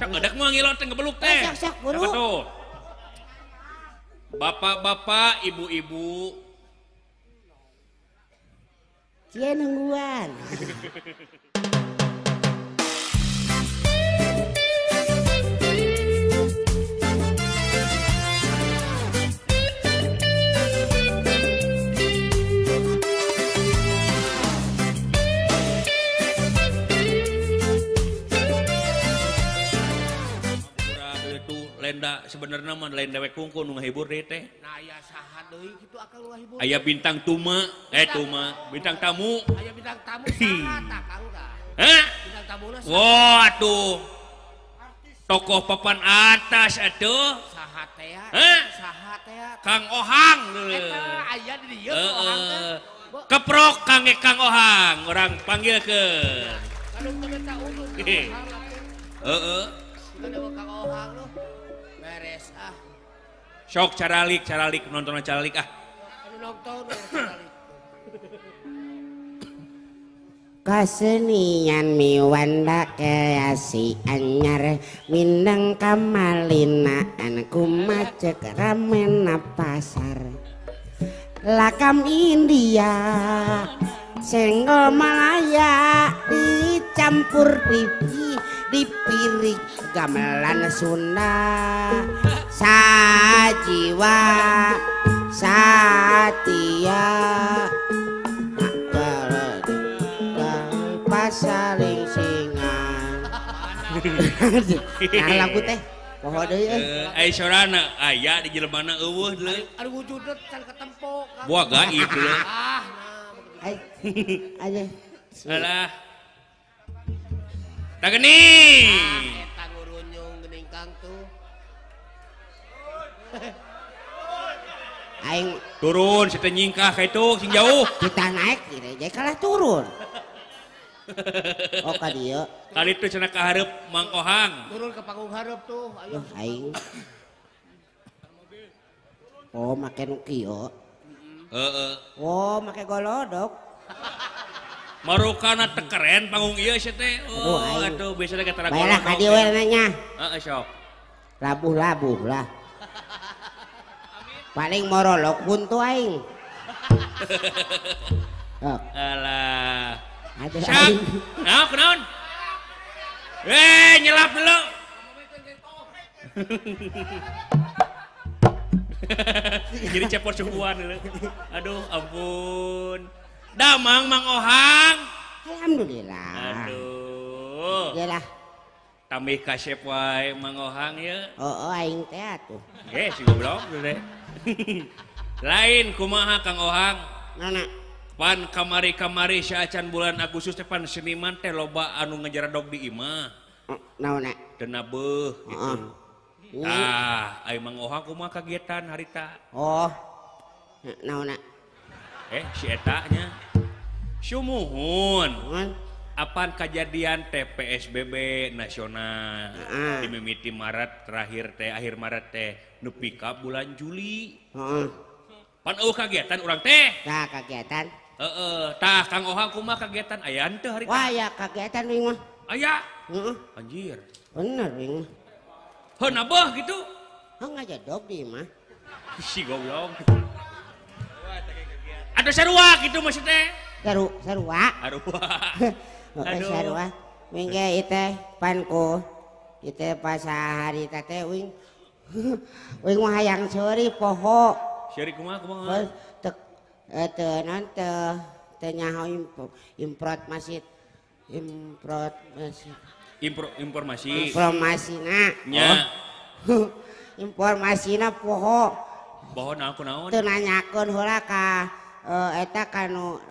Sok gedek mah ngilo teh ngebeluk teh. Sok buru. Bapak-bapak, ibu-ibu. Cia nungguan. Lenda sebenarnya mah lain dewek kungkul nu ngahibur deui teh. Nah aya saha deui kitu akang nu ngahibur? Aya bintang tuma, bintang tamu. Aya bintang tamu saha tah Kang tah? Hah? Bintang tamuna saha? Wah atuh. Tokoh papan atas atuh. Saha teh? Saha teh? Kang Ohang. Eta aya di dieu Kang Ohang teh. Keprok Kang Kang Ohang, orang panggilkeun. Kanu teu minta ulun. Heeh. Kang Ohang lu. Beres ah. Sok caralik, caralik nonton caralik ah. Nonton caralik. Kesenian miwanda kreasi anyar mindeng kamalinaan kumacek ramena pasar. Lakam India senggol Malaya dicampur pipi dipirik gamelan Sunda sajiwa satia pasaling singan. Nah lagu teh poho deui euy. Ai sorana aya di jelemana eueuh deui. Aduh wujudna can ketempo. Buah gaib deui. Ah nah. Ai aja. Alah. Tah geuning. Ah eta ngurunyung geuning Kang tuh. Aing turun si teh nyingkah ka itu sing jauh. Kita naik jadi kalah turun. Oh ka dieu. Kali itu cenah ka hareup Mang Ohang. Turun ke panggung hareup tuh, ayo. Aing. Oh make nu kieu. Heeh. Oh make golodok. Marukana teu keren panggung ieu sia teh. Oh aduh biasana ka tara golodok. Bae lah ka dieu we nanya. Heeh sok. Labuh-labuh lah. Paling morolok buntu aing. Oh. Alah. Sak. Nah, kunaon? Nyelap dulu. Jadi cepot suhuan dulu. Aduh, ampun. Damang Mang Ohang. Alhamdulillah. Aduh. Iyalah. Tambih kasep wae Mang Ohang ya. Oh, aing teh atuh. Si goblok teh. Lain kumaha Kang Ohang? Nana. Pan kamari-kamari saacan bulan Agustus teh pan seniman teh loba anu ngejaradog di imah. Naonna? Teu nabeuh gitu. Tah, ai Mang Ohang kumaha kagiatan harita? Oh. Naonna? Si eta nya. Sumuhun. Apan kejadian teh PSBB nasional dimimiti Maret terakhir teh akhir Maret teh nepi ka bulan Juli. Heeh. Pan eueuh kagiatan urang teh. Tah kagiatan. Heeh, tah Kang Ohang kumaha kagiatan aya henteu hari tah? Wah, aya kagiatan wing mah. Aya. Heeh. Anjir. Bener wing mah. Heuh nabeuh kitu. Heuh ngajedog di imah. Si goblok. Atuh sarua kitu maksud teh. Sarua. Sarua. Aduh. Sarua. Wing ge ieu teh panku. Ieu teh pas harita teh wing. Wing mah hayang seuri poho. Seuri kumaha kumaha? Teu teu naon teu teu nyaho improt masjid. Improt masjid. Informasi. Informasina. Nya. Oh. Informasina poho. Poho naon kunaon? Teu nanyakeun heula ka eta kanu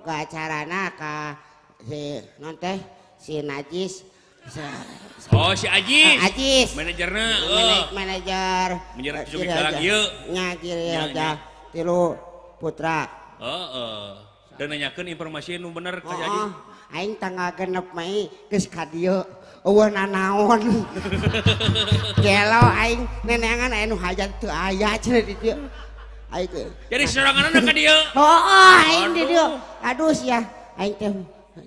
ke acarana ka si non teh si Najis. Oh si Ajis. Ajis. Manajerna. Manajer. Manajer Cuci Dalang ieu. Nya kiri aja tilu putra. Heeh. Dan nanyakeun informasi nu bener ka si Ajis. Aing tanggal 6 Mei geus ka dieu. Eueuh nanaon. Gelo aing neneangan aya nu hajat teu aya cenah di dieu. Aing teh. Jadi soranganna ka dieu. Heeh, aing di dieu. Aduh sia, aing teh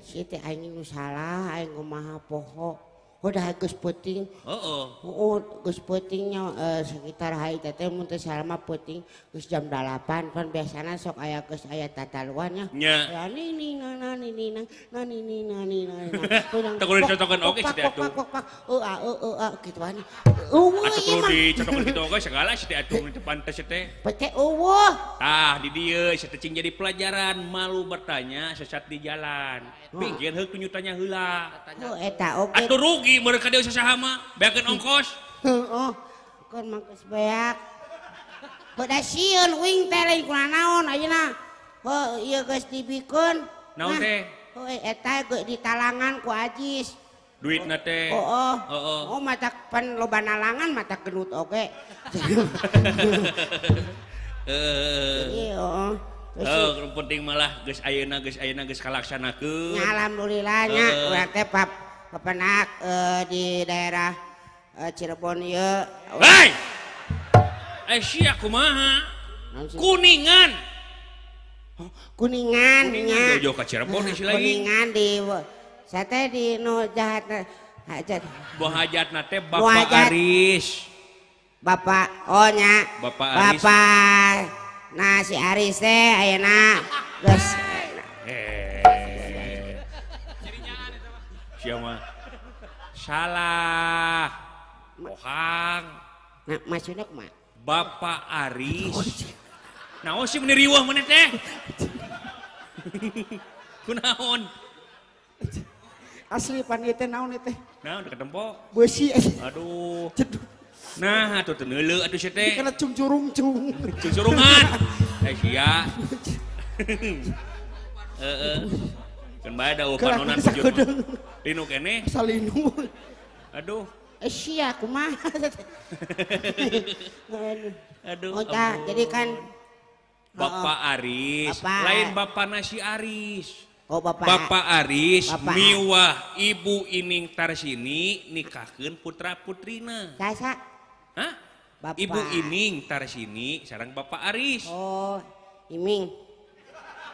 si teh aing nu salah, aing kumaha poho. Udah geus peuting. Heeh. Heeh, geus peutingnya sekitar hari teh mun teu salah mah peuting geus jam 8 pan biasana sok aya geus aya tataluan nya. Nya. Ya nini nana nini nang na nini nani nana. Teu kudu dicotokeun oge sih teh atuh. Pak eueuh kituan. Eueuh atuh kudu dicotokeun kitu oge segala sih teh atuh teu pantes teh. Pete eueuh. Tah di dieu sia teh cing jadi pelajaran malu bertanya sesat di jalan. Pingkeun heuk tunjutanya heula. Oh eta oge. Atuh rugi mereka dia saha mah beakeun ongkos. Heeh. Keur mah geus beak. Beuda sieun uing teh lain kunanaon ayeuna. Heuh ieu geus dibikeun. Naon teh? Heuh eta geus ditalangan ku Ajis. Duitna teh. Heeh. Heeh. Oh mata pan loba nalangan mata genut oge. Heeh. Jadi heeh. Heuh, penting malah geus ayeuna geus kalaksanakeun. Nya alhamdulillah nya urang teh papenak di daerah Cirebon ieu. Hei! Sia kumaha? Kuningan. Kuningan nya. Jauh-jauh ka Cirebon si lain. Kuningan di saya teh di nu jahat hajat. Buah hajatna teh Bapak Aris. Bapak oh nya. Bapak Aris. Bapak nah si Aris teh ayeuna geus siapa salah bohang. Nah maksudnya kumaha? Bapak Aris. Naon sih meni riweuh maneh teh? Kunaon? Asli pan ieu teh naon ieu teh? Naon ketempo? Beusi. Aduh. Nah atuh teu neuleu atuh sia teh. Kana cungcurung-cung. Cungcurungan. Eh sia. Heeh. Kan bae da panonan bujur. Linu keneh. Salinu. Aduh. Sia kumaha. Aduh. Oh, jadi kan Bapak Aris, Bapak. Lain Bapak Nasi Aris. Oh, Bapak. Bapak Aris, Bapak. Miwah Ibu Ining Tarsini nikahkeun putra putrina. Sasa? Hah? Bapak. Ibu Ining Tarsini sareng Bapak Aris. Oh, Iming.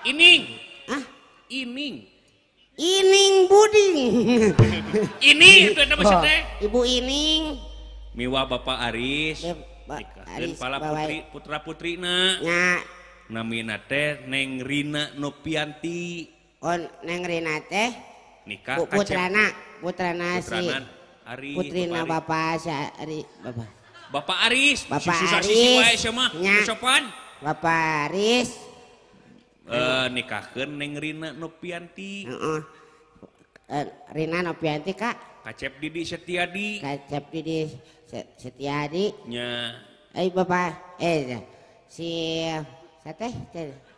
Ining. Hah? Ining. Ining Buding. Ini itu nama oh. Teh. Ibu Ining. Miwah Bapak Aris. Nikahkeun pala putri putra putrina. Nya. Namina teh Neng Rina Nopianti. Oh, Neng Rina teh nikah putrana, putrana si Aris, putrina Bapak si Ari, Bapak. Bapak Aris, Bapak susah Aris. Sisi wae sia mah, sopan. Bapak Aris. Nikahkeun Neng Rina Nopianti. Heeh. Rina Nopianti Kak. Kacep Didi Setiadi. Kacep Didi Setiadi. Nya. Bapak si teh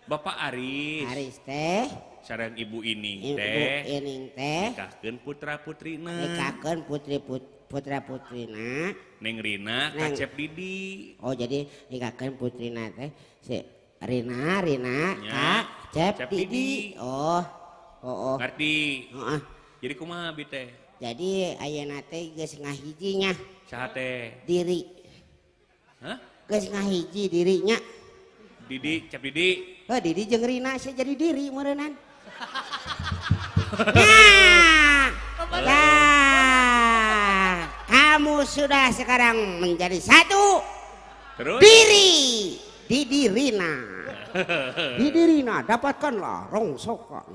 Bapak Aris. Aris teh sareng Ibu Ining teh. Ibu Ining teh nikahkeun putra putrina. Nikahkeun putra putrina. Neng Rina Kacep Didi. Oh, jadi nikahkeun putrina teh si Rina Rina Kacep Didi. Oh. Oh, oh. Ngerti. Heeh. Jadi kumaha bi teh? Jadi ayeuna teh geus ngahiji nya. Saha teh? Diri. Hah? Geus ngahiji dirinya. Didi, Cap Didi. Oh, Didi jeung Rina saya jadi diri meureunnan. Nah, nah, kamu sudah sekarang menjadi satu. Terus? Diri, Didi Rina. Didi Rina, dapatkanlah rongsokan.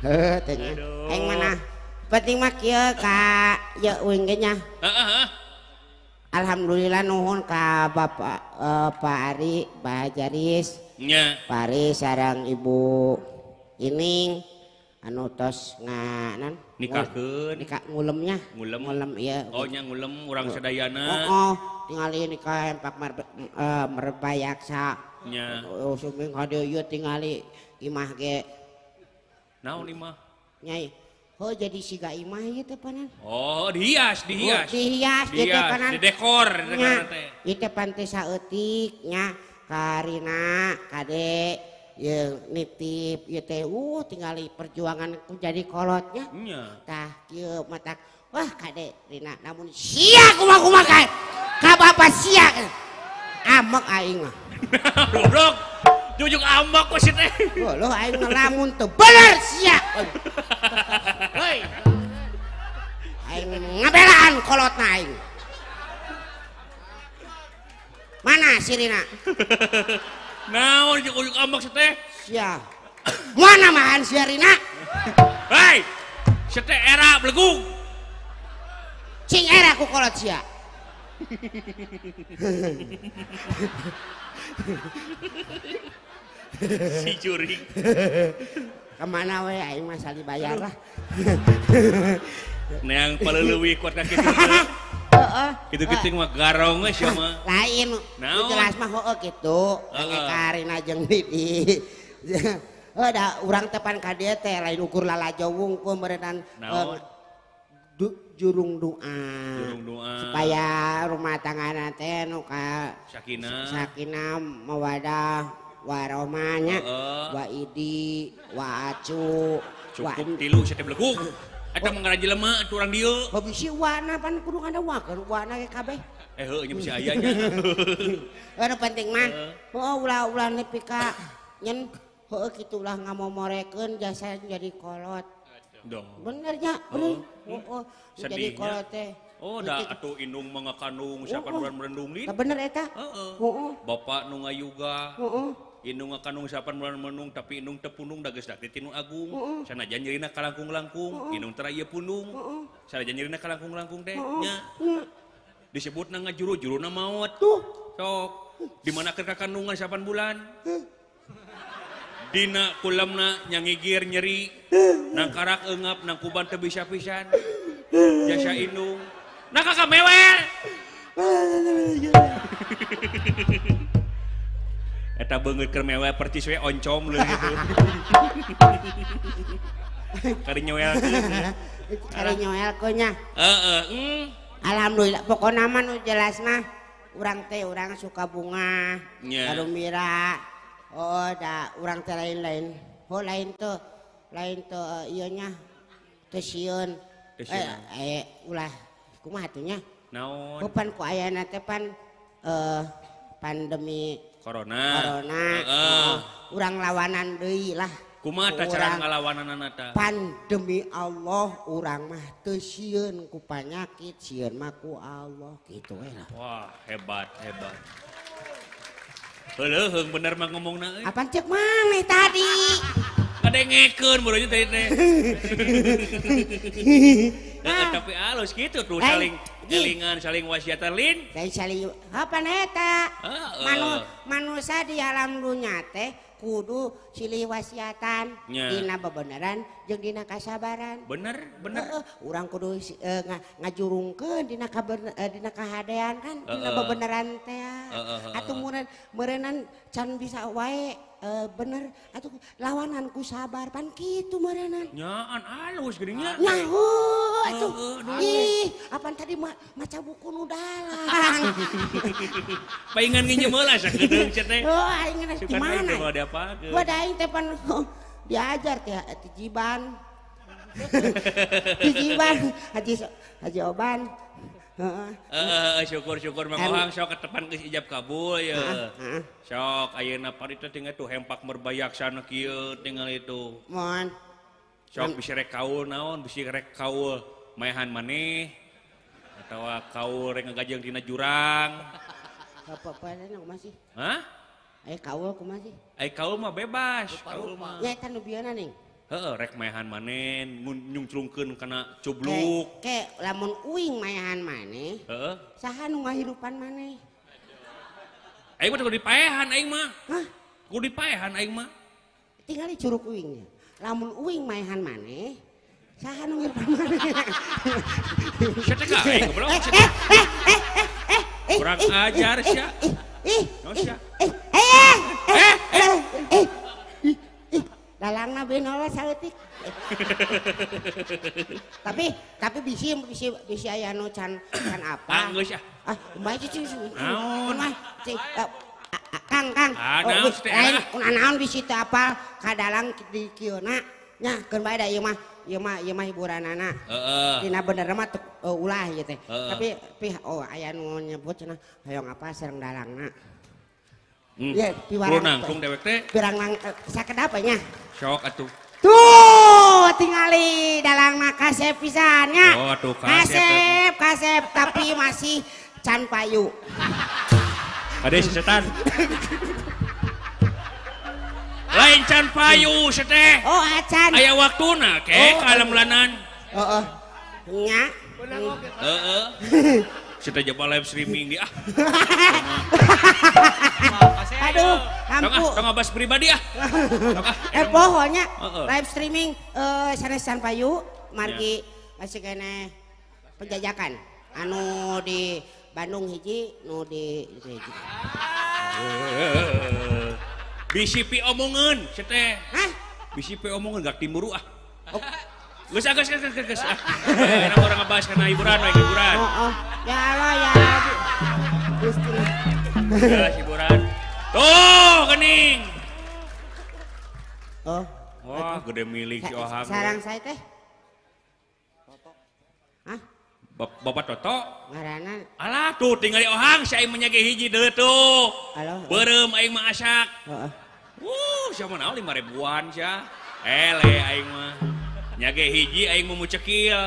Heuh, teh nya. Aing mana? Penting mah kieu ka ieu uing ge nya. Heeh. Alhamdulillah nuhun ka Bapak Pak Ari, Pak Jaris. Nya. Pak Ari sareng Ibu Ining anu tos nganan nikahkeun. Nikah ngulemnya. Ngulem. Ngulem ieu. Oh nya ngulem urang sadayana. Heeh, tingali nikah empak merbayaksa. Nya. Oh suming ka dieu ieu tingali imah ge. Naon imah? Nyai. Oh jadi siga imah ieu teh panan. Oh dihias, dihias. Oh, dihias ieu teh panan. Didekor teh. Ieu teh pan teh saeutik nya ka Rina, kade ieu nitip ieu teh tingali perjuangan ku jadi kolotnya. Nya. Tah kieu matak wah kade Rina namun sia kumaha-kumaha kae. Ka bapa sia. Amek aing mah. Goblok. Jujuk amek ku si teh. Loh aing ngelamun teu bener sia. Hei. kolotna aing. Mana sirina? Naon ujuk-ujuk ambek teh? Sia. Mana mahan sia Rina? Hei! Sete era belegung. Cing era ku kolot sia. Si juring. Kemana we aing mah sali bayar lah. Neang paleuwih kuat ka kitu. Heeh. Kitu-kitu mah garong we sia mah. Lain. Nu jelas mah heueuh kitu. Ka Rina jeung Didi. Heuh da urang teh pan ka dieu teh lain ukur lalajo wungkul meureunnan jurung doa. Jurung doa. Supaya rumah tangga teh nu ka sakinah. Sakinah mawadah warahmah wa idi wa acu. Cukup tilu sia teh belegung. Eta mah ngara jelema atuh urang dieu. Bisi wana pan kudu ngadawakeun wana ge kabeh. Eh heueuh nya bisi aya nya. Anu penting mah heueuh ulah-ulah nepi ka nyen heueuh kitu ulah ngamomorekeun jasa jadi kolot. Bener nya, bener. Heeh, jadi kolot teh. Oh, da atuh indung mah ngakandung sapan bulan merendung lin. Bener eta? Heeh. Heeh. Bapak nu ngayuga. Heeh. Indung ngakandung sapan bulan merendung tapi indung teu pundung da geus dak ti nu agung. Sanajan nyerina kalangkung-langkung, indung teh ieu pundung. Sanajan nyerina kalangkung-langkung teh nya. Disebutna ngajuru, juruna maot. Tuh. Sok, di mana keur kakandungan sapan bulan? Dina kulamna nyangigir nyeri, nangkarak eungap nangkuban teu bisa pisan. Jasa indung. Nah kakak mewel. Eta beungeut keur mewel percis we oncom leuh gitu. Kari nyoel. Kari nyoel nya. Heeh. Alhamdulillah pokona mah nu jelas mah urang teh urang suka bunga, garumira. Oh, da urang teh lain-lain. Oh, lain tuh ieu nya teu sieun. Ulah kumaha atuh nya? Naon? Pan ku ayana teh pan pandemi corona. Heeh. Urang lawanan deui lah. Kumaha tah cara ngalawananana tah? Pandemi Allah urang mah teu sieun ku panyakit, sieun mah ku Allah kitu we lah. Wah, hebat, hebat. Heuleung bener mah ngomongna euy. Apaan cek maneh tadi? Kadengekeun barunya tadi teh. Tapi alus gitu tuh saling jelingan, saling wasiatan lin. Saling apa eta? Manusia di alam dunya teh kudu silih wasiatan dina bebeneran jeung dina kasabaran. Bener, bener. Urang kudu ngajurungkeun dina dina kahadean kan dina bebeneran teh. Atuh meureunnan can bisa wae bener atuh lawanan ku sabar pan kitu meureunnan. Nyaan alus geuning nya. Nyaho atuh. Ih, apaan tadi maca buku nu dalang. Paingan nginjem heula sakedeung cenah teh. Oh, aing di mana? Gua da aing teh pan diajar teh ti Jiban. Ti Jiban Haji Oban. Heeh, syukur-syukur Mang Ohang sok ketepan geus ijab kabul ye. Sok ayeuna parita tinggal tuh hempak merbayaksana kieu tinggal itu. Mohon. Sok bisi rek kaul naon, bisi rek kaul maehan maneh atawa kaul rek ngagajeng dina jurang. Bapak-bapakna kumaha sih? Hah? Aya kaul kumaha sih? Aya kaul mah bebas, kaul mah. Nya eta nu bieuna ning. Heeh, rek maehan maneh nyungclungkeun kana cubluk. Ke lamun uing maehan maneh. Heeh. Saha nu ngahirupan maneh? Aing mah kudu dipaehan aing mah. Hah? Kudu dipaehan aing mah. Tingali curug uingnya. Lamun uing maehan maneh, saha nu ngahirupan maneh? Sia teh ka aing goblok. Kurang ajar sia. Ih. Sia. Lalangna benola saeutik. Tapi bisi bisi aya nu can apa? Ah geus ah. Ah, kumaha cicing. Naon? Kang, Kang. Ah, naon teh? Lain naon bisi teu apal ka dalang di kieuna. Nya keun bae da ieu mah, ieu mah ieu mah hiburanana. Heeh. Dina bener mah ulah ieu teh. Tapi oh aya nu nyebut cenah hoyong apa sareng dalangna. Ye, piwarang nangkung dewek teh. Pirang nang sakedap nya. Sok atuh. Tuh. Tuh tingali dalang kasep pisan nya. Oh tuh kasep. Kasep tapi masih can payu. Kade si setan. Lain can payu seteh. Oh acan. Aya waktuna ke kalemlanan. Heeh. Nya. Heeh. Kita coba live streaming di ah. Aduh, ampu. Tong abas pribadi ah. Pokoknya live streaming sanes can payu margi masih kene penjajakan anu di Bandung hiji nu di hiji. Bisi pi omongeun seteh. Hah? Bisi pi omongeun gak timuru ah. Geus ah geus geus geus ah. Enak orang ngebahas karena hiburan we hiburan. Heeh. Ya Allah ya Rabbi. Gusti. Geus hiburan. Tuh geuning. Oh. Wah, gede milik si Ohang. Sarang saya teh. Toto. Hah? Bapak Toto? Ngaranna. Alah tuh tinggali Ohang si aing menyage hiji deui tuh. Beureum aing mah asak. Heeh. Wuh, sia mah naon 5 ribuan sia. Ele aing mah. Nyage hiji aing mau cekil.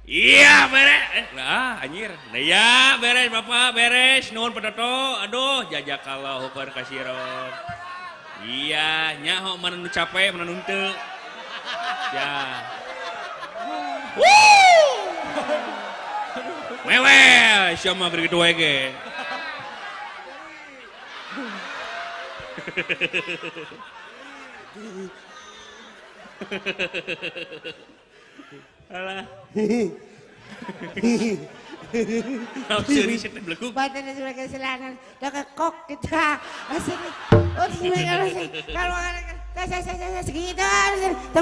Iya beres. Nah anjir. Nah ya beres Bapak beres. Nuhun Pak Toto. Aduh jazakallahu khair kasiron. Iya nyaho mana nu capek mana nu henteu. Ya. Wuh. Mewel sia mah kitu wae ge. Alah. Seri sete belekuk. Badan sebagai selanan, dah kok kita. Oh, kalau saya segitu, kok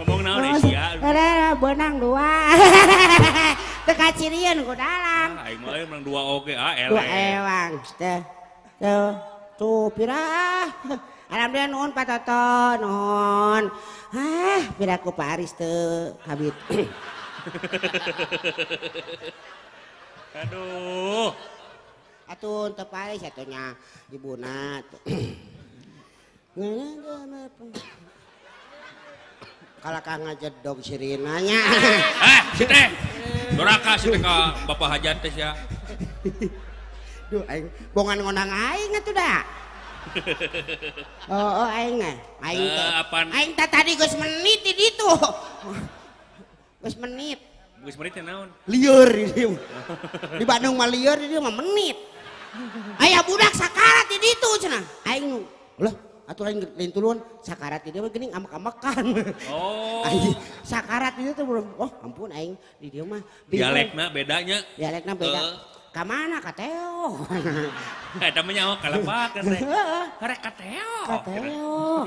ngomong naon sia. Benang dua. Teka cirian ku dalang. Aing mah menang dua oge ah eleh. Dua ewang. Teh. Tuh pirah. Alhamdulillah nuhun Pak Toto, nuhun. Hah, piraku Pak Aris teu kabit. Aduh. Atuh teu Pak Aris atuh nya ibuna. Kalakah ngajedog sirina nya. Eh, si teh. Doraka si teh ka Bapak Hajat teh sia. Duh aing bongan ngondang aing atuh da. Oh, aing mah. Aing teh. Aing teh tadi geus menit di ditu. Geus menit. Geus menit teh naon? Lieur di dieu. Di Bandung mah lieur di dieu mah menit. Aya budak sakarat di ditu cenah. Aing lah atuh lain tulungan sakarat di dieu mah geuning ambek-ambekan. Oh. Aing sakarat di dieu teh oh ampun aing di dieu mah. Dialekna bedanya. Dialekna beda. Ka mana ka Teo? Eta mah nyaho ka lepak teh. Karek ka Teo. Ka Teo.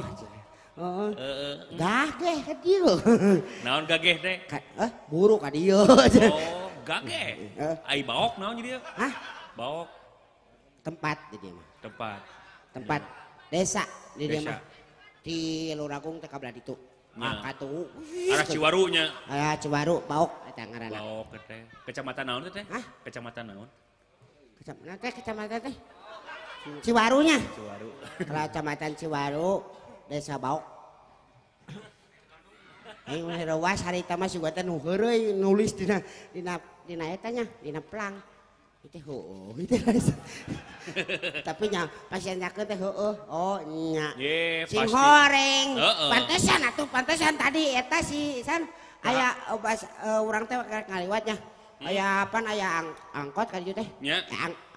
Heeh. Gageh ka dieu. Naon gageh teh? Buru ka dieu. Oh, gageh. Ai baok naon di dieu? Hah? Baok. Tempat di dieu mah. Tempat. Tempat desa di dieu mah. Di Luragung teh ka belah ditu. Maka tuh arah Ciwarunya. Arah Ciwaru baok eta ngaranna. Baok teh. Kecamatan naon teh? Hah? Kecamatan naon? Kecamatan teh kecamatan teh. Ciwarunya. Ciwaru. Kecamatan Ciwaru, Desa Baok. Aing mah rewas harita mah sugan teh nu heureuy nulis dina dina dina eta nya, dina plang. Itu heueuh, itu tapi nya pasien nyakeun teh heueuh. Oh nya. Ye, sing horeng. Pantesan atuh, pantesan tadi eta si san aya urang teh ngaliwat nya. Aya pan aya angkot ka dieu teh. Nya.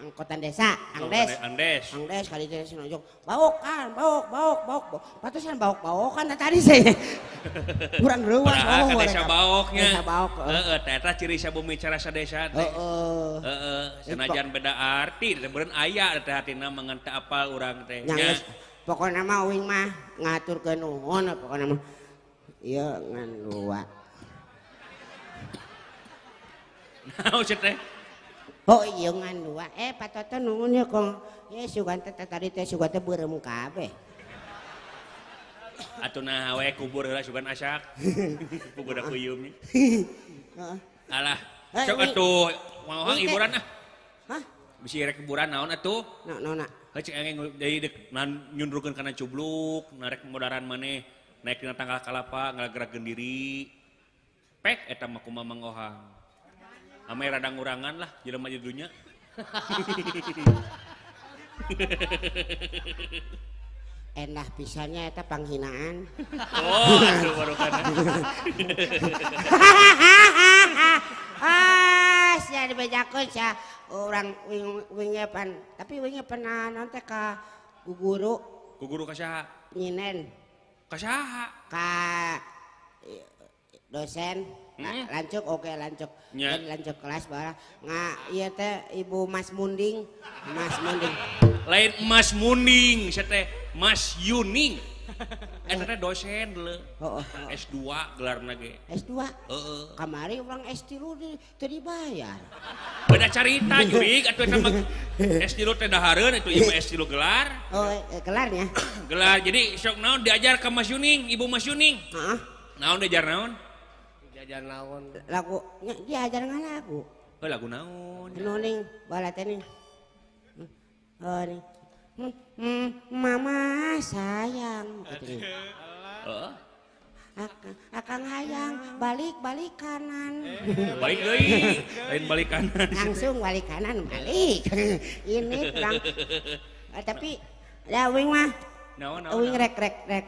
Angkotan desa, angdes. Angdes. Angdes ka dieu teh nonjok. Baokan, baok, baok, baok. Pantesan baok-baokan tadi saya. Urang reuas oh desa baoknya. Desa baok. Heeh, teh eta ciri sabumi cara sadesa teh. Heeh. Heeh, sanajan beda arti, teh beureun aya teh hatina mangan teu apal urang teh. Nya pokona mah uing mah ngaturkeun nuhun pokona mah. Ieu ngan dua. Naon cenah teh? Oh iya ngan dua. Pak Toto nuhun ya kong. Ya sugan teh tadi teh sugan teh beureum kabeh. Atuh nah we kubur heula sugan asak. Kubur da peuyeum. Heeh. Alah, sok atuh mau hiburan ah. Hah? Bisi rek hiburan naon atuh? Naon naon? Heuh cek aing jadi dek nyundrukeun kana cubluk, narek modaran maneh, naik dina tangkal kalapa ngagerakeun diri. Pek eta mah kumaha Mang Ohang. Ame rada ngurangan lah jelema di dunya. Endah pisannya eta panghinaan. Oh, aduh baru kana. Ah, sia dibejakeun sia urang wing pan, tapi wing pernah naon teh ka guru. Ku guru ka saha? Nyinen. Ka saha? Ka dosen. Lancuk oke lancuk. Lancuk kelas bara nga ieu teh Ibu Mas Munding, Mas Munding. Lain Mas Munding, sia teh Mas Yuning. Eta teh dosen leuh. Heeh. S2 gelarna ge. S2? Heeh. Kamari urang S3 teu dibayar. Beda carita jurig atuh eta mah S3 teh dahareun atuh ieu mah S3 gelar. Oh, gelarnya. Gelar. Jadi sok naon diajar ka Mas Yuning, Ibu Mas Yuning. Heeh. Naon diajar naon? Diajar naon? Lagu, diajar ngalagu. Heuh lagu naon? Anu ning bala teh ning. Oh ning. Mama sayang gitu. Heeh. Akang hayang balik-balik kanan. Balik deui. Lain balik kanan. Langsung balik kanan balik. Ini kurang. Tapi ya wing mah. Naon wing rek rek rek.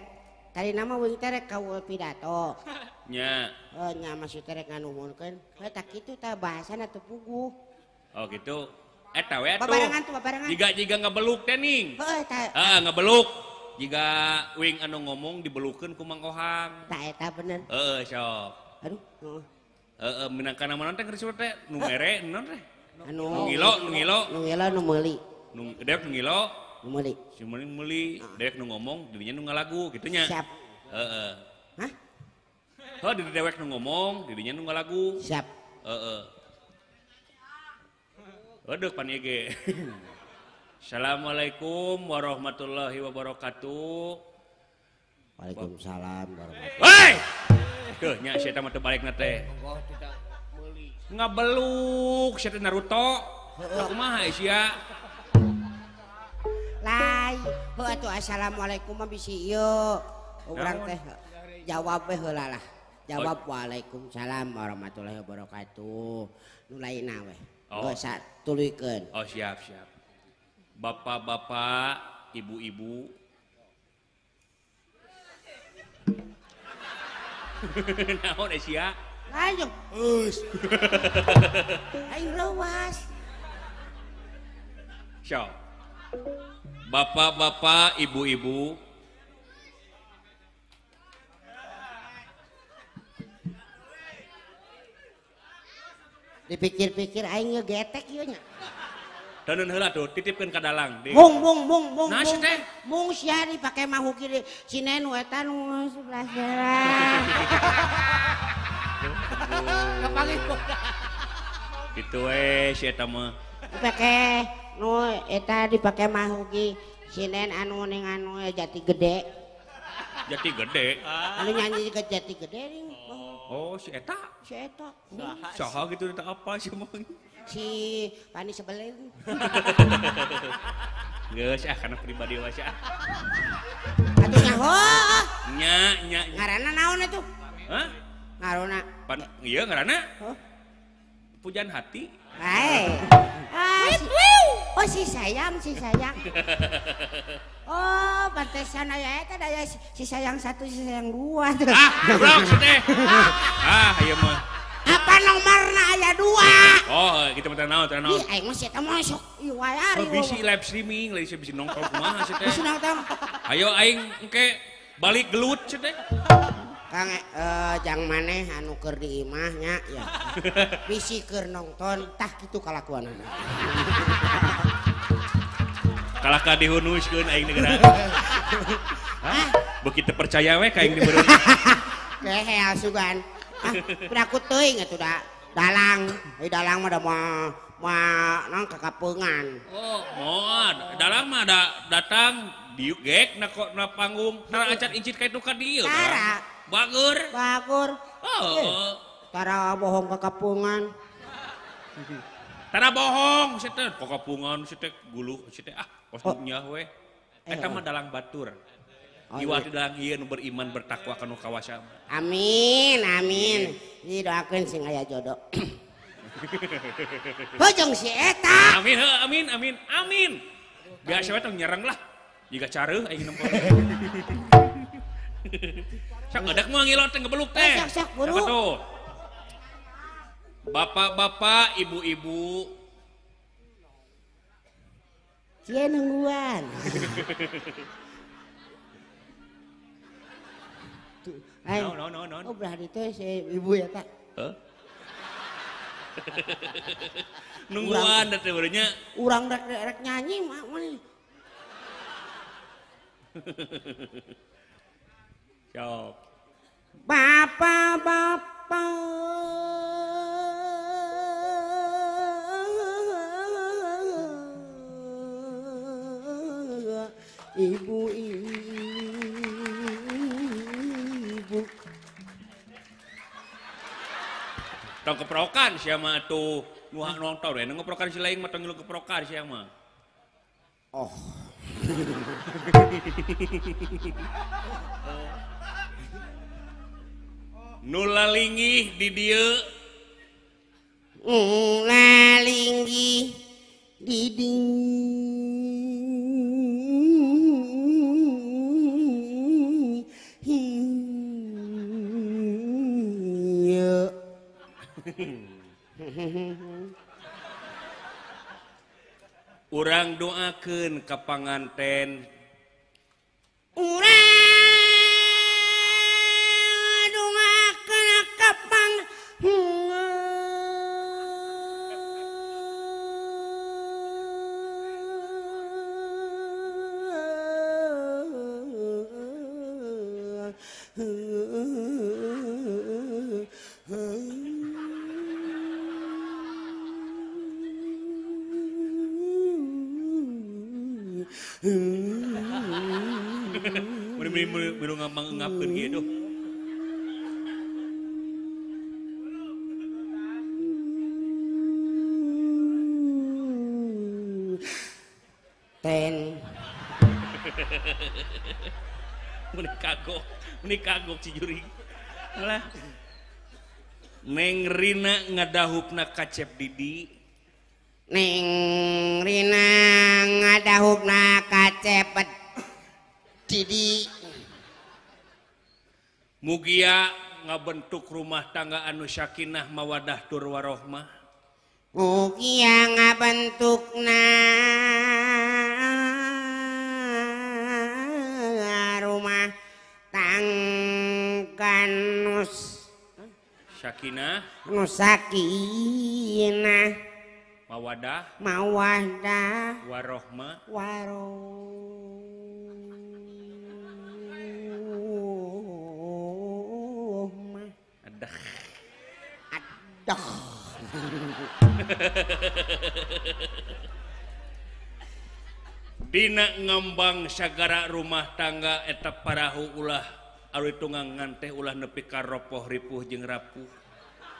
Tadi nama wing teh rek kaul pidato. Nya. Oh nya maksud teh rek nganuhunkeun. Heuh tak kitu tah bahasana teu puguh. Oh gitu. Eta we atuh. Babarengan tuh babarengan. Jiga ngebeluk teh ning. Heuh eta. Heeh ngebeluk. Jiga wing anu ngomong dibelukeun ku Mang Ohang. Tah eta bener. Heeh sok. Aduh, heeh. Heeh minangka nama naon teh keur teh nu mere naon teh? Anu nu ngilo, nu ngilo. Nu ngilo nu meuli. Nu dewek nu ngilo. Nu meuli. Si meuli meuli, dewek nu ngomong, dirinya nu ngalagu kitu nya. Siap. Heeh. Hah? Heuh di dewek nu ngomong, dirinya nu ngalagu. Siap. Heeh. Waduh pan ieu ge. Assalamualaikum warahmatullahi wabarakatuh. Waalaikumsalam warahmatullahi. Hei! Tuh nya sia mah teu balikna teh. Ngabeluk sia teh Naruto. Kumaha sia? Lai, heuh atuh assalamualaikum mah bisi ieu. Urang teh jawab we heula lah. Jawab waalaikumsalam warahmatullahi wabarakatuh. Nu lainna we. Oh. Geus tuluykeun. Oh siap siap. Bapak-bapak, ibu-ibu. Naon sia? Ayo. Geus. Aing leuwas. Sok. Bapak-bapak, ibu-ibu. Dipikir-pikir aing getek ieu nya. Daneun heula tuh titipkeun ka dalang. Mung mung mung mung. Nah, teh. Mung sia dipake mahu kiri si Nenu eta nu sebelah sebelah. Kapanggih. Kitu we si eta mah. Dipake nu eta dipake mahu ki si Nen anu ning anu jati gede. Jati gede. Anu nyanyi ke jati gede ning. Oh, si eta. Si eta. Saha gitu eta apa sih mah? Si Pani Sebelin. Geus ah kana pribadi wae ah. Atuh nyaho. Nya nya. Ngaranna naon atuh? Hah? Ngaranna. Pan ieu ngaranna? Huh? Pujian hati. Bae. Ah, si, oh si sayang, si sayang. Oh, pantesan aya eta daya si sayang satu, si sayang dua. Ah, goblok si teh. Ah, ieu mah. Apa nomorna aya dua? Oh, gitu mah naon, teh naon. Ih, aing mah si eta mah sok ieu wae ari. Bisi live streaming, lain bisi nongkrong kumaha si teh. Bisi nongkrong. Ayo aing engke balik gelut si teh. Kang jang maneh anu keur di imah nya ya. Bisi keur nonton tah kitu kalakuanana. Kalah ka dihunuskeun aing negara. Hah? Beuki teu percaya we ka aing dibeureun. Kehe asugan. Ah, piraku teuing atuh da dalang. Euy dalang mah da moal naon kakapeungan. Oh, moal dalang mah da datang diuk gek na na panggung tara acan incit ka itu ka dieu. Tara. Bagur. Bagur. Oh. Tara bohong kakapungan. Tara bohong si teh kakapungan si teh guluh si teh ah kos nya we. Eta mah dalang batur. Iwa teh dalang ieu nu beriman bertakwa ka nu kawasa. Amin amin. Didoakeun sing aya jodoh. Hojong si eta. Amin heuh amin amin amin. Biasa we tong nyerang lah. Jiga careuh aing nempo. Sok edak moal ngilot teh ngebeluk teh. Sok sok buru. Bapak-bapak, ibu-ibu. Cia nungguan. No, no, no, no. Oh, belah itu si ibu ya, Kak. Hah? Nungguan da teh barunya. Urang rek nyanyi mah. Sok. Bapak-bapak ibu-ibu tong keprokan sia mah atuh nu nonton we nu ngeprokan si lain mah tong ngilu keprokan sia mah. Oh. Nu lalingih di dieu. Lalinggih di dieu. Urang doakeun ka panganten. Urang doakeun ka panganten. Mun ngapkeun kieu duh. Ten. Meni kagok si jurig. Alah. Neng Rina ngadahupna kacep Didi. Neng Rina ngadahupna kacep Didi. Mugia ngabentuk rumah tangga anu sakinah mawadah tur warohmah. Mugia ngabentukna rumah tangga nus sakinah nus sakinah mawadah mawadah warohmah warohmah. Adah. Dina ngambang sagara rumah tangga eta parahu ulah aru tunggangan teh ulah nepi ka ropoh ripuh jeung rapuh.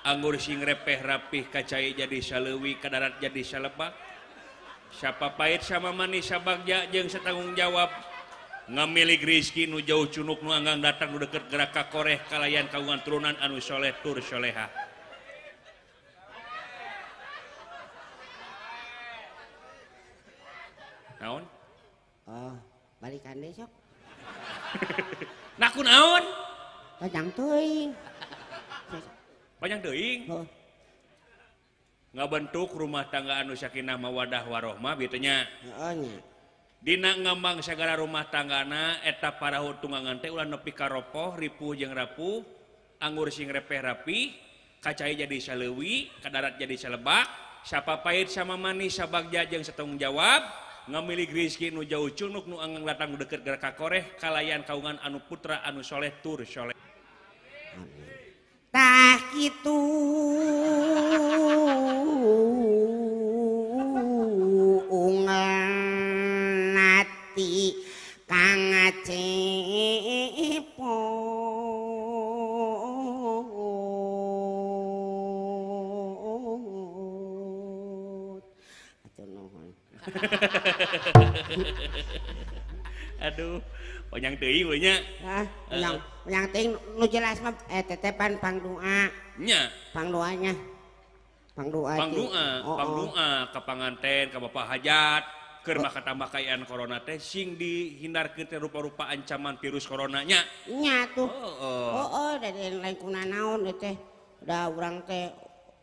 Anggur sing repeh rapih kacai jadi saleuwi kadarat jadi salebak. Sapa pahit sama manis sabagja jeung satanggung jawab. Ngamilik rizki nu jauh cunuk nu anggang datang nu deket gerak ka koreh kalayan kagungan turunan anu soleh tur soleha. Naon? Oh, balikan deui sok. Nah kunaon? Panjang teuing. Panjang teuing? Heeh. Ngabentuk rumah tangga anu sakinah mawadah warohmah bieu teh nya. Heeh nya. Dina ngambang sagara rumah tanggana eta parahu tunggangan teh ulah nepi ka ropoh ripuh jeung rapuh anggur sing repeh rapi kacai jadi saleuwi kadarat jadi salebak sapa pahit sama manis sabagja jeung satanggung jawab ngamilik rizki nu jauh cunuk nu anggang datang nu deket gerak ka koreh kalayan kaungan anu putra anu soleh tur soleh. Tah kitu Kang Cepot. Aduh, panjang teuing we nya. Hah, panjang teuing nu jelas mah tetepan pangdoa. Nya. Pangdoanya. Pangdoa. Pangdoa, pangdoa ka panganten, ka bapak hajat. Keur mah katambah kaayaan corona teh sing dihindarkeun teh rupa-rupa ancaman virus coronanya. Nya tuh. Heeh, da lain kuna naon teh. Da urang teh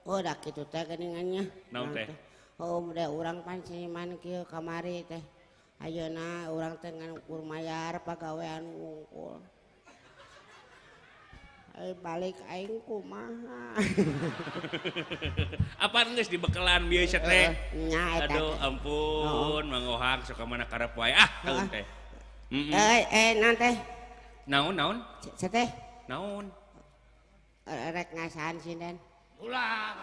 oh da kitu teh geuningannya. Naon teh? Oh, da urang pan seniman kieu kamari teh. Ayeuna urang teh ngan ukur mayar pagawean wungkul. Balik aing kumaha. Apaan geus dibekelan bieu sia teh? Nya eta. Aduh ampun, Mang Ohang sok ka mana karep wae ah kaun teh. Naon teh? Naon naon? Sia teh? Naon? Rek ngasaan sinden. Ulah.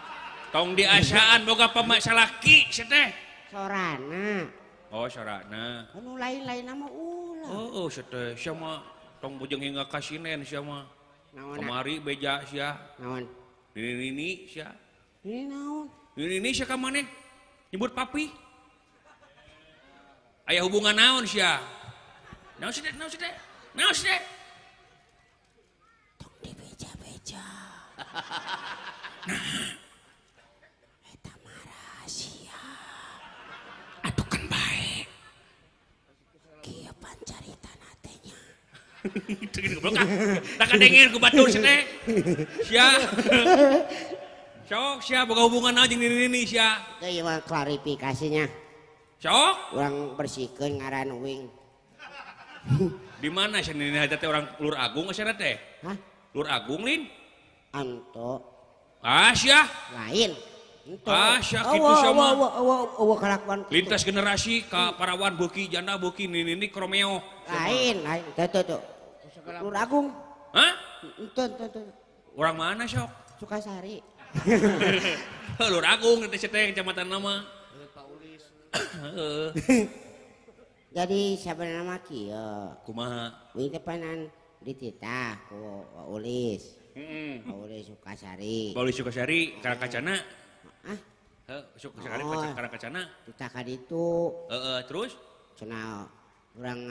Tong diasaan boga pamasalaki sia teh. Sorana. Oh, sorana. Anu lain-lain mah ulah. Heeh, sia teh sia mah tong bujeng hingga ka sinen sia mah. Kamari beja sia. Naon? Nini sia. Nini naon? Nini sia ka maneh? Nyebut papi. Aya hubungan naon sia? Naon sia teh? Naon sia teh? Naon sia teh? Tong dibeja-beja. Nah. Eta mah rahasia. Atuh kan bae. Kieu pan caritana teh nya. Goblok ah. Tak kadengin ku batur sia teh. Sia. Sok sia boga hubungan naon jeung nini sia. Teh ieu mah klarifikasinya. Sok. Urang bersihkeun ngaran uing. Di mana sia nini teh orang Lur Agung sia teh? Hah? Lur Agung lin? Anto. Ah sia. Lain. Ento. Ah sia kitu sia mah. Eueuh kalakuan. Lintas generasi ka parawan beuki janda beuki nini kromeo. Lain, lain. Tuh tuh tuh. Lur Agung. Hah? Ente ente. Orang mana sok? Sukasari. Lur Agung teh teh kecamatan nama. Pak Ulis. Heeh. Jadi sabenerna mah kieu. Kumaha? Wing teh panan dititah ku Ulis. Heeh. Ulis Sukasari. Ulis Sukasari Karangkacana. Hah? Heuh, Sukasari Karangkacana. Dititah ka ditu. Heeh, terus? Cenah urang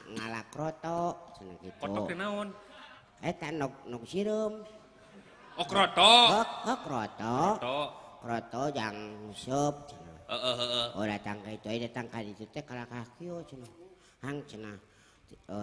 ngalak kroto cenah kitu. Kotok teh naon? Eta nog sireum. Oh kroto. Heuh kroto. Kroto. Kroto jang seup cenah. Heeh heeh. Oh datang ka itu datang ka ditu teh kalakah kieu cenah. Hang cenah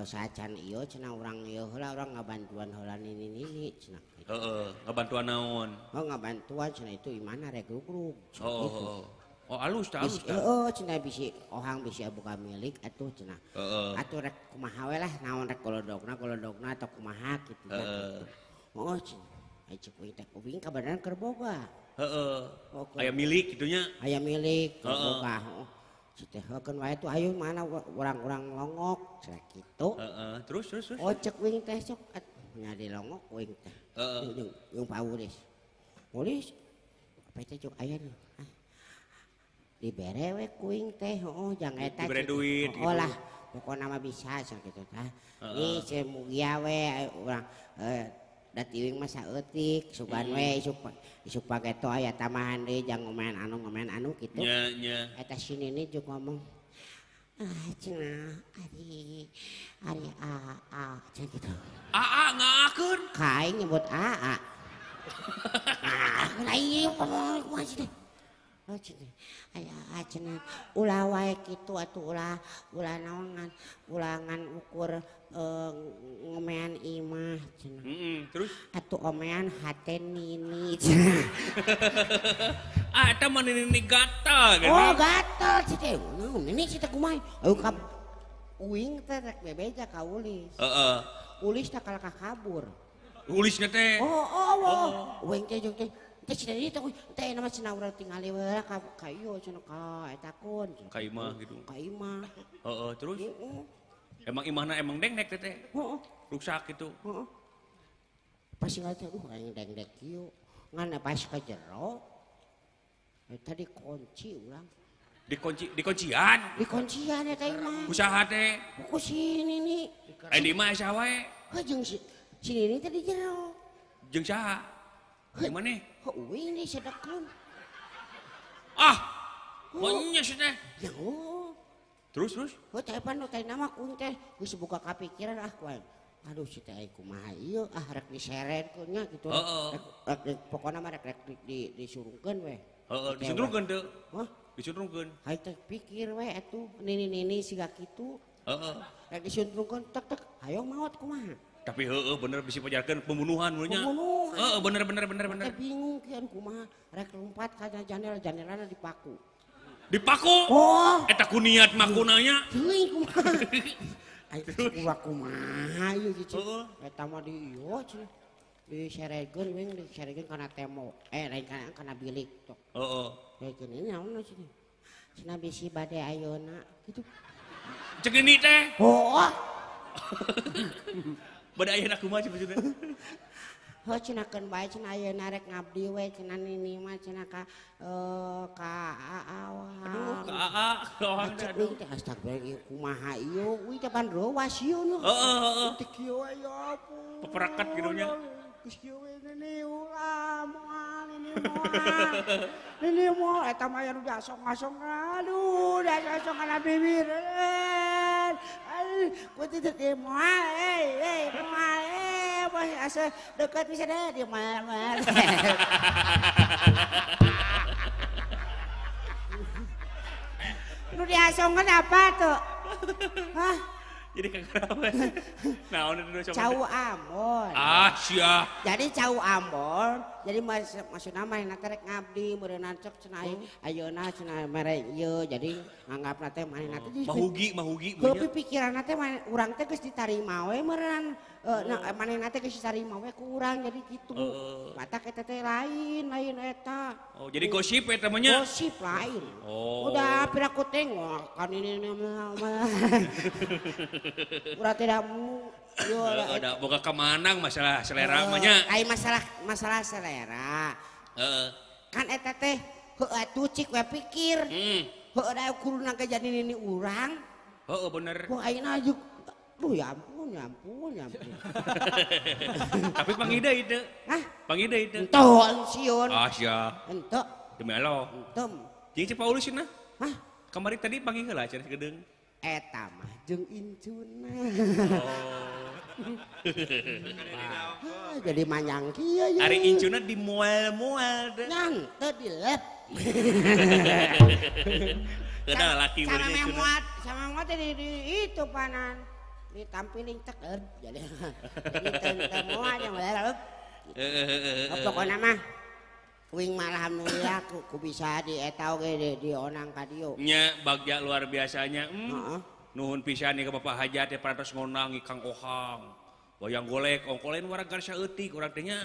sacan ieu cenah urang ieu heula urang ngabantuan heula nini-nini cenah. Heeh, ngabantuan naon? Oh ngabantuan cenah itu imana rek grugrug. Heeh. Oh alus tah alus tah. Heeh cenah bisi ohang bisi boga milik atuh cenah. Heeh. Atuh rek kumaha we lah naon rek golodogna atau kumaha kitu. Heeh. Oh cenah. Ai cek uing teh uing kabeneran keur boga. Heeh. Aya milik kitu nya. Aya milik keur boga. Heeh. Si teh heukeun wae tuh ayo mana urang-urang longok cenah kitu. Heeh, terus terus terus. Oh cek uing teh sok nya di longok uing teh. Heeh. Jeung Pak Ulis. Ulis apa teh cuk aya nu. Dibere we kuing teh heuh jang eta dibere duit gitu. Oh lah pokona mah bisa cenah kitu tah. Nih semugia we urang da tiwing mah saeutik sugan we isuk pageto aya tambahan deui jang ngomean anu kitu. Nya nya. Eta si nini jeung ngomong ah cenah ari ari aa cenah kitu. Aa ngaakeun. Ka aing nyebut aa. Ah lain ngomong kumaha sih teh. Oh cenah aya cenah ulah wae kitu atuh ulah ulah naon ulangan ukur ngomean imah cenah. Terus atuh omean hate nini cenah. Ah eta mah nini gatal geuning. Oh gatal cenah. Naon nini cenah kumaha? Ayo ka uing teh rek bebeja ka Ulis. Heeh. Ulis teh kalakah kabur. Ulisna teh. Oh oh. Uing teh jeung teh teh cenah dieu teh teh nama cenah urang tingali we ka ka ieu cenah ka eta kun. Ka imah gitu. Ka imah. Heeh, terus? Emang imahna emang dengdek teh teh. Heeh. Rusak gitu. Heeh. Pas ngali teh aduh aing dengdek kieu. Ngan pas ka jero eta dikunci urang. Dikunci dikuncian? Dikuncian eta imah. Ku saha teh? Ku si nini. Aya di imah saha wae? Heuh jeung si nini teh di jero. Jeung saha? Jeung maneh? Heuh uing disedekeun. Ah. Oh nya sih teh. Ya oh. Terus terus. Heuh teh pan nu teh nama ku teh geus buka kapikiran ah ku aing. Aduh si teh kumaha ieu ah rek diseretkeun nya gitu. Rek pokona mah rek disurungkeun we. Heeh, disurungkeun teu. Hah? Disurungkeun. Hayu teh pikir we atuh nini-nini siga kitu. Heeh. Rek disurungkeun tek tek hayang maot kumaha. Tapi heeh bener bisa pajarkeun pembunuhan mun nya. Pembunuhan. Heeh bener bener bener bener. Teh bingung kieu kumaha rek lompat ka jandela jandelana dipaku. Dipaku? Oh. Eta ku niat makuna nya. Teuing kumaha. Ai ulah kumaha ieu cicing. Eta mah di ieu cenah. Diseregeun we diseregeun kana tembok. Eh lain kana bilik tok. Heeh. Kayak gini naon cenah. Cenah bisi bade ayeuna kitu. Cek ini teh. Oh. Bade ayeuna kumaha sih maksudna? Heuh cenah keun bae cenah ayeuna rek ngabdi we cenah nini mah cenah ka ka Aa. Aduh ka Aa ka Aa. Aduh teh astagfirullah ieu kumaha ieu euy teh pan reuas ieu nu. Heeh heeh. Teh kieu we ya ampun. Peperakat kitu nya. Geus kieu we nini ulah moal nini moal. Nini moal eta mah aya nu diasong-asong aduh diasong kana bibir. Aduh ku teh teh moal eh moal eh asa dekat bisa deh di mana. Nu diasongkeun apa tuh? Hah? Jadi kagak apa? Naon itu diasongkeun? Cau Ambon. Ah, sia. Jadi cau Ambon, jadi maksudna manehna teh rek ngabdi meureunna cek cenah ayeuna cenah mere ieu jadi nganggapna teh manehna teh mahugi mahugi. Heuh pikiranna teh urang teh geus ditarima we meureun. Manehna teh geus ditarima we ku urang jadi kitu. Matak eta teh lain lain eta. Oh, jadi gosip eta mah nya? Gosip lain. Oh. Udah pira ku tengok kan ini mah. Urang tidak udah boga kamanang masalah selera mah nya. Ai masalah selera. Heeh. Kan eta teh heuh atuh cik we pikir. Heuh da kuduna ge jadi nini urang. Heeh bener. Wah ayeuna juk duh ya ampun ya ampun ya ampun. Tapi panggih deui teu. Hah? Panggih deui teu. Enteu sieun. Ah sia. Enteu. Demi Allah. Enteu. Jeung si Paulus cenah. Hah? Kamari tadi panggih heula cenah gedeung. Eta mah jeung incuna. Oh. Jadi manjang kieu ye. Ari incuna di mual-mual teh. Nyan teu dilep. Kada laki sama muat, sama muat di itu panan. Ditampilin tek jadi. Jadi teu moal yang lep. Pokona mah wing mah alhamdulillah ku bisa di eta oge di onang ka dieu. Nya bagja luar biasanya. Heeh. Nuhun pisan ka Bapak Hajat teh parantos ngonang Kang Ohang. Wayang golek ongko lain warga saeutik urang teh nya.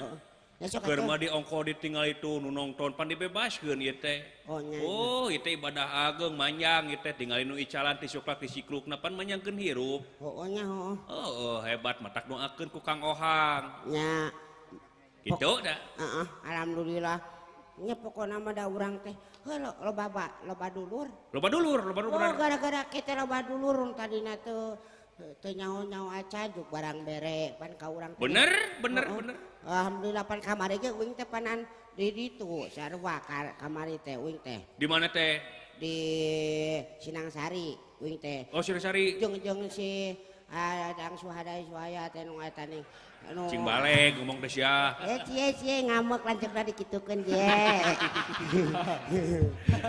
Keur mah di ongko ditinggal itu nu nongton pan dibebaskeun ieu teh. Oh, nya. Oh, ieu teh ibadah ageng manjang ieu teh tinggalin nu icalan ti suklak ti siklukna pan manjangkeun hirup. Heuh nya heuh. Heeh, hebat matak doakeun ku Kang Ohang. Nya. Gitu dah. Heeh, alhamdulillah. Nya pokona mah da urang teh heuh loba dulur. Loba dulur, loba dulur. Oh, gara-gara kita loba dulur tadina teu teu nyaho-nyaho acan juk barang bere pan ka urang. Bener, bener, bener. Alhamdulillah pan kamari ge uing teh panan di ditu sarua kamari teh uing teh. Di mana teh? Di Sinangsari uing teh. Oh, Sinangsari. Jeung si Adang Suhada Suhaya teh nu eta nih. Cing balik ngomong teh sia. Eh cie cie ngamuk lanceukna dikitukeun cie.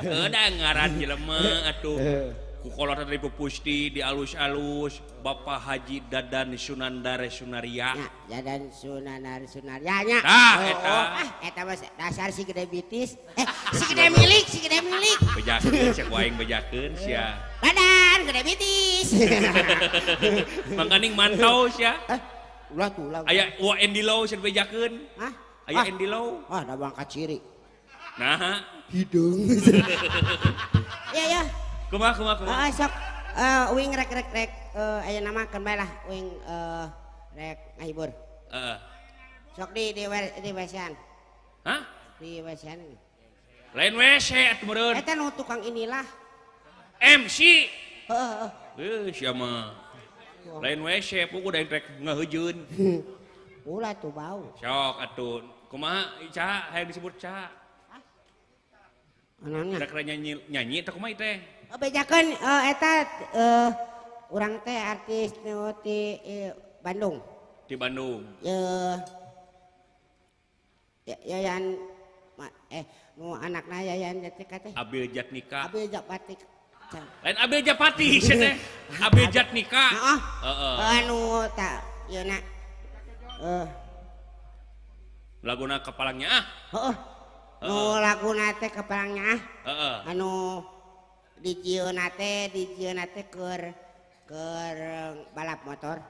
Heuh da ngaran jelema atuh. Ku kolot dari Pupusti di alus-alus Bapak Haji Dadan Sunandar Sunaria. Nya, Dadan Sunandar Sunaria nya. Tah eta. Ah eta mah dasar si gede bitis. Eh si gede milik, si gede milik. Bejakeun cek aing bejakeun sia. Badan gede bitis. Mangkaning mantau sia. Eh ulah tuh ulah. Aya wa Andy Lau sia bejakeun. Hah? Aya Andy Lau. Ah da bangka ciri. Nah, hidung. Ya ya. Kumaha kumaha kumaha. Sok uing rek rek rek aya nama keun bae lah uing rek ngahibur. Heeh. Sok di WC-an. Hah? Di WC-an. Lain WC atuh meureun. Eta nu tukang inilah. MC. Heeh. Heuh sia mah. Lain WC puguh da rek ngaheujeun. Ulah tuh bau. Sok atuh. Kumaha saha hayang disebut saha? Naonnya? Rek nyanyi nyanyi teh kumaha teh? Bejakeun eta urang teh artis nu ti Bandung. Di Bandung. Yayan nu anakna Yayan Jatnika teh. Abil Jatnika. Abil Japati. Lain Abil Japati sia teh. Abil Jatnika. Heeh. Heeh. Anu ta ieu na. Laguna kepalangnya ah. Heeh. Nu laguna teh kepalangnya ah. Heeh. Anu dijieunna teh keur balap motor.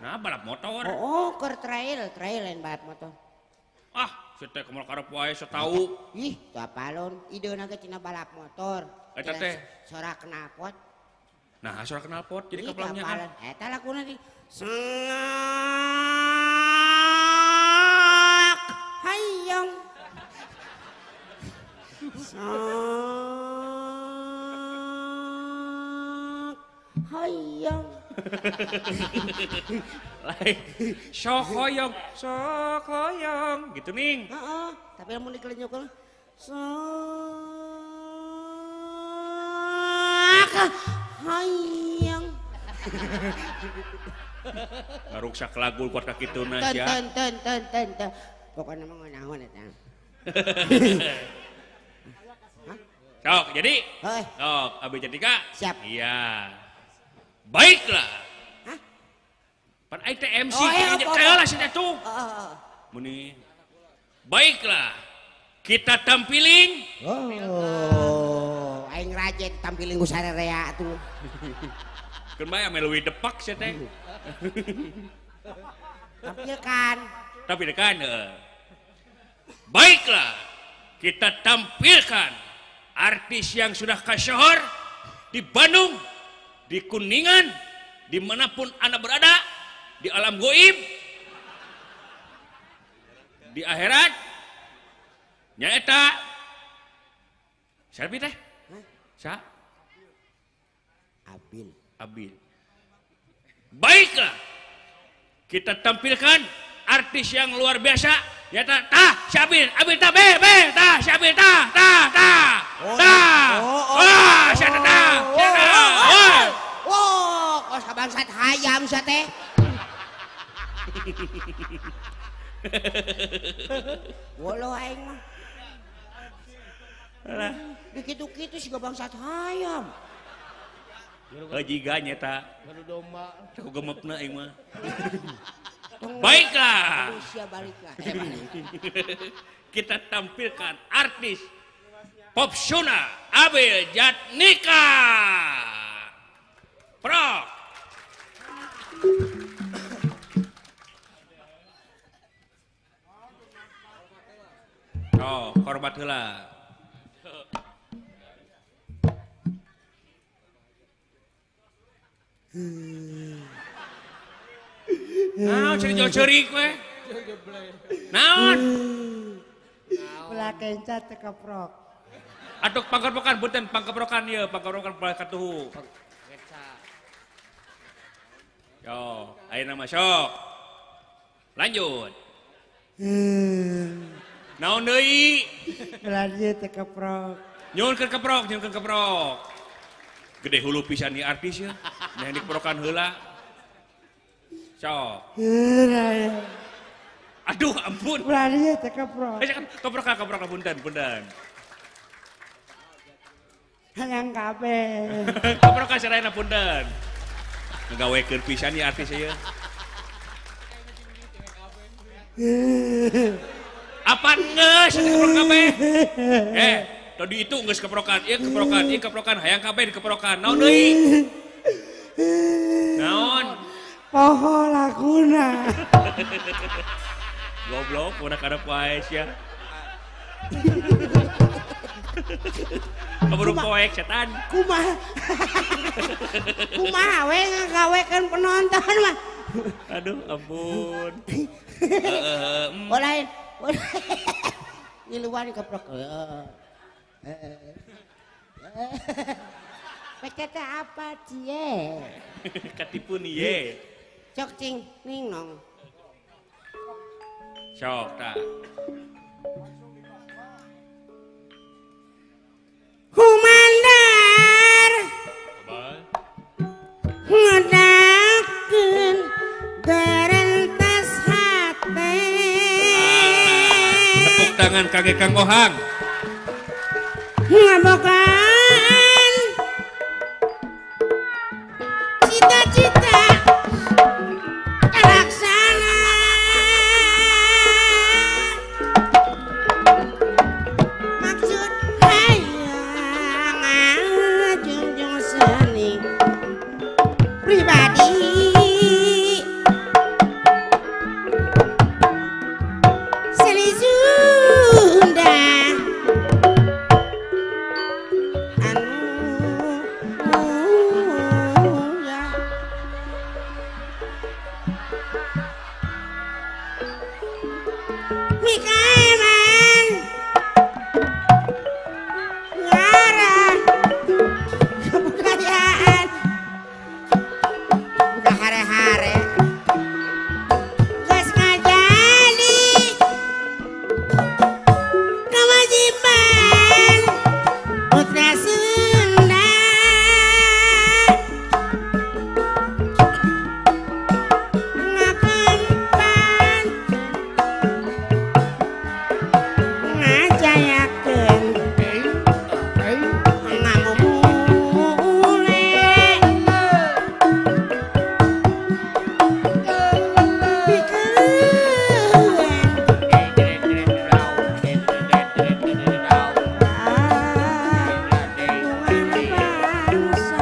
Nah, balap motor. Oh, keur trail lain balap motor. Ah, sia teh kumaha karep wae sok tau. Ih, teu apalon. Ideuna ge cenah balap motor. Eta teh sora knalpot. Nah, sora knalpot jadi kepalangnya ah. Eta laguna di Sengak hayang. Sengak hayang. Lain sokoyong sokoyong gitu ning. Heeh, tapi lamun dikelenyukeun sengak hayang. Ngaruksak lagu kuat ka kituna sia. Ten ten ten ten ten. Pokona mah ngeunaheun eta. Sok, jadi? Heuh. Sok, Abi Jatnika. Siap. Iya. Baiklah. Hah? Pan aing teh MC oh, lah sia tuh. Muni. Baiklah. Kita tampilin. Oh, aing raja ditampilin ku sarerea atuh. Keun bae ame leuwih depak sia teh. Tampilkan. Tampilkan, heeh. Baiklah. Kita tampilkan artis yang sudah kasohor di Bandung, di Kuningan, dimanapun Anda berada, di alam goib, di akhirat, nyaeta siapa teh? Sa? Abil. Abil. Baiklah, kita tampilkan artis yang luar biasa, nyaeta tah si Abil, Abil tah be be tah si Abil tah tah tah tah, wah si tah tah. Oh, kos kabangsat hayam sia teh. Wolo aing mah. Alah, dikitu-kitu siga bangsat hayam. Heuh jiga nyeta. Garu domba. Ku gemepna aing mah. Baiklah. Sia baliklah. Kita tampilkan artis pop Sunda Abil Jatnika. Prok. Oh, korbat heula. Naon ceri jauh ceurik we? Naon? Belah kenca teu keprok. Aduh pangkeprokan punten pangkeprokan ieu, pangkeprokan belah katuhu. Yo, ayeuna mah sok. Lanjut. Naon deui? Lanjut teu keprok. Nyuhunkeun keprok, nyuhunkeun keprok. Gede hulu pisan ieu artis ya. Yang dikeprokan heula. Sok. Aduh, ampun. Lanjut teu keprok. Keprokan, keprokan punten, punten. Hayang kabeh. Keprokan sarayana punten. Ngagawekeun pisan ieu artis ieu. Apaan geus keprok kabeh? Tadi itu geus keprokan, ieu keprokan, ieu keprokan, hayang kabeh dikeprokan. Naon deui? Naon? Poho laguna. Goblok, udah karep wae sia. Keburu poek setan. Kumaha? Kumaha we ngagawekeun penonton mah. Aduh, ampun. Oh lain. Ngiluan keprok. Pecete apa cie? Katipu nih ye. Cok cing ning nong. Sok tak. tangan kage Kang Ohang. Ngabogaan cita-cita kalaksana maksud hayang ngajunjung seni pribadi seni Sunda anu ya mikaeman ngarah kebudayaan udah hare-hare geus ngajali kewajiban putra Sunda ngakempan ngajayakeun ngamumule pikeun bangsa.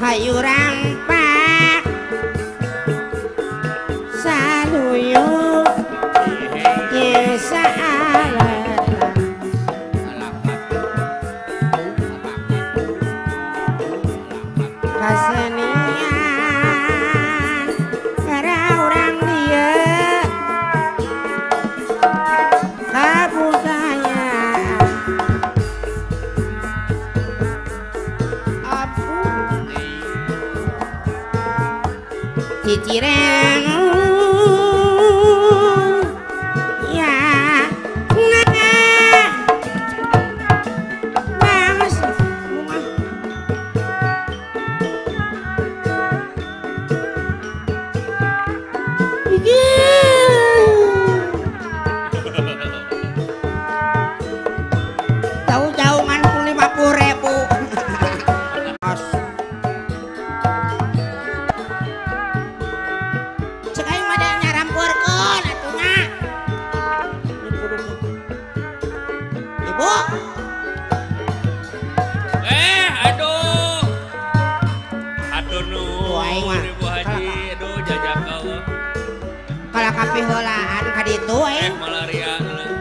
Hayu rampak saluyu desa aleta kasenian kara urang dieu kabudayaan cicireng ya nah bangsa bunga jauh-jauhan pun 50.000. Cek aing mah da nyaramporkeun atuh nya. Ibu, Aduh. Aduh Tuh, aing mah. nuhun Ibu Haji, aduh jajaka eueuh. Kalah kapiheulaan ka ditu aing. Malaria lah.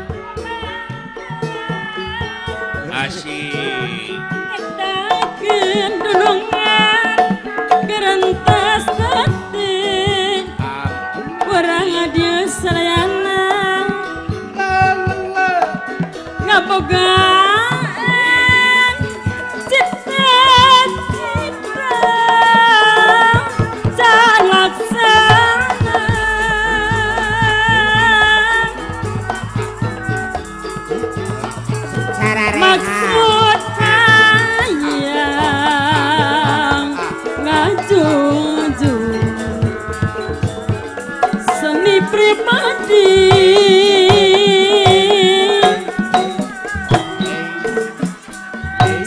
Asik. Ngedalkeun dunungan gerentas batin urang dieu sadayana ngabogaan cita-cita calaksana Sarareha. maksud hayang ngajunjung seni pribadi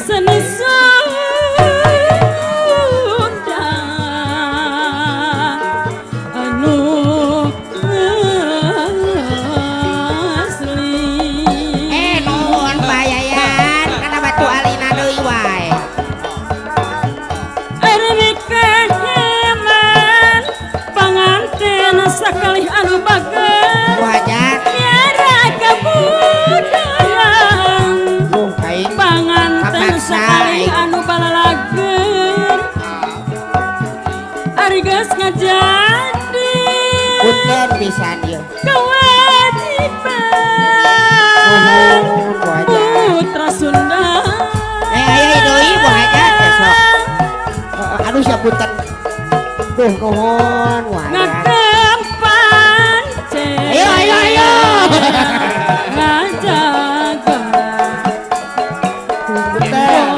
seni Sunda anu asli. Nuhun bayayan kana batu alina deui wae. Ari kaheman panganten sakalih anu bager Bu Hajat, miara kabudayaan duh aing panganten Kapaksa, sakalih aing. anu balalager ari geus ngajadi Punten pisan ieu. kewajiban Nuhun Bu Hajat. putra Sunda. Aya deui Bu Hajat besok. Aduh sia punten. Duh nuhun Bu Hajat. Ngagempan Ayo ayo ayo. ngajaga Punten.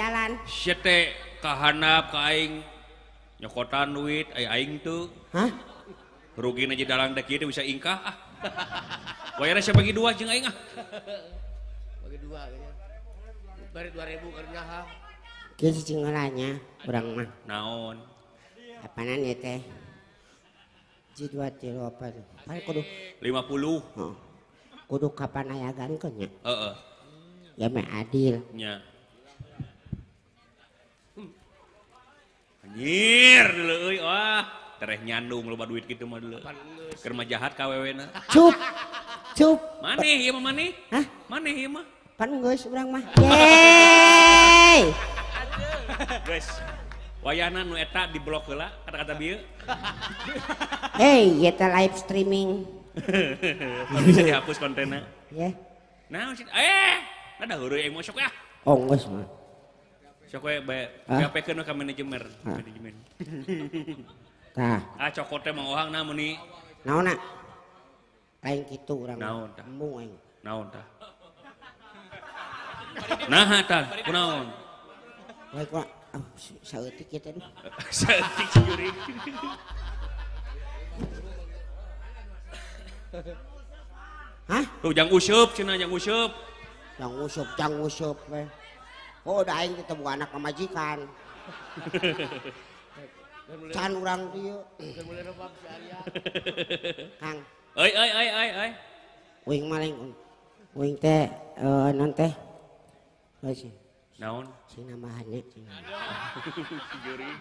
jalan. Sia teh kahandap ka aing nyokotan duit ai aing teu. Hah? Rugina aja dalang teh kieu teh bisa ingkah ah. Wayana sia bagi dua jeung aing ah. Bagi dua gitu. Bari 2000 keur nyaha. Kieu cicing heula nya urang mah. Naon? Apanan ieu teh? Ji 2 3 4. Pan kudu 50. Heeh. Kudu kapan ayagankeun nya? Heeh. Ya meh adil. Nya. Anjir deuleu euy wah, tereh nyandung loba duit kitu mah deuleu. Keur mah jahat ka awewena. Cup. Cup. Maneh ieu mah maneh? Hah? Maneh ieu mah. Pan geus urang mah. Yeay. Geus. Wayahna nu eta diblok heula kata-kata bieu. Hey, ieu teh live streaming. Bisa dihapus kontenna. Ya. Naon sih? Ada heureuy aing mah sok ah. Oh, geus mah. Sok we bae PHP-keun we ka manajemen. Manajemen. Tah. Ah cokot teh Mang Ohang nah meuni. Naonna? Lain kitu urang. Naon tah? Embung aing. Naon tah? Naha tah? Kunaon? Bae kumaha? Saeutik ieu teh. Saeutik si jurig. Hah? Tuh jang useup cenah jang useup. Jang useup we. Oh, da aing teh boga anak pamajikan. Can urang dieu. Kang. Euy euy euy euy euy. Uing mah lain. Uing teh non teh. Heuh. Naon? Sing nambahan nya. Si jurig.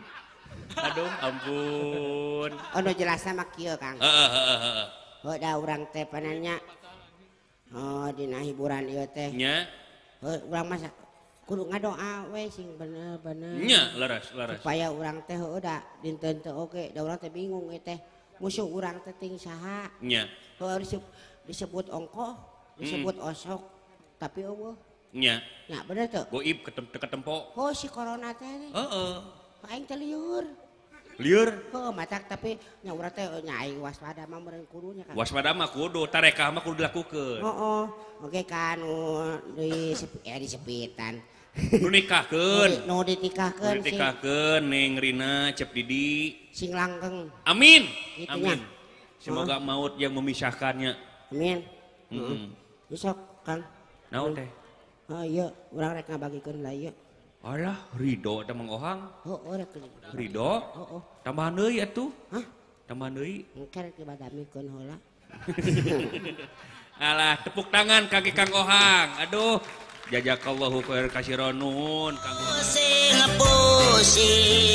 Aduh, ampun. Oh, nu jelasna mah kieu, Kang. Heeh heeh heeh. Heuh da urang teh panannya. Oh, dina hiburan ieu teh. Nya. Heuh, urang mah kudu ngadoa we sing bener-bener. Nya, leres, leres. Supaya urang teh heuh da dinten teh oge, da urang teh bingung ieu teh. Musuh urang teh ting saha. Nya. Heuh disebut ongkoh, disebut osok, tapi eueuh. Nya. Nya bener teu? Goib ketempo. Oh, si corona teh. Heeh. Aing teh lieur. Lieur? Heuh, matak tapi nya urang teh nya aing waspada mah meureun kudu nya Kang. Waspada mah kudu, tarekah mah kudu dilakukeun. Heeh. Oke kan nu di disepitan. Nu nikahkeun. Nu ditikahkeun. Nu ditikahkeun Neng Rina Cep Didi. Sing langgeng. Amin. Amin. Semoga maut yang memisahkannya. Amin. Heeh. Besok Kang. Naon teh? Oh iya, urang rek ngabagikeun lah ieu. Alah, ridho teh Mang Ohang. Heeh, rek. Ridho? Heeh. Tambahan deui atuh. Hah? Tambahan deui. Engke rek dibadamikeun heula. Alah, tepuk tangan kaki Kang Ohang. Aduh, jazakallahu khair kasiran nuhun Kang. Pusing pusing.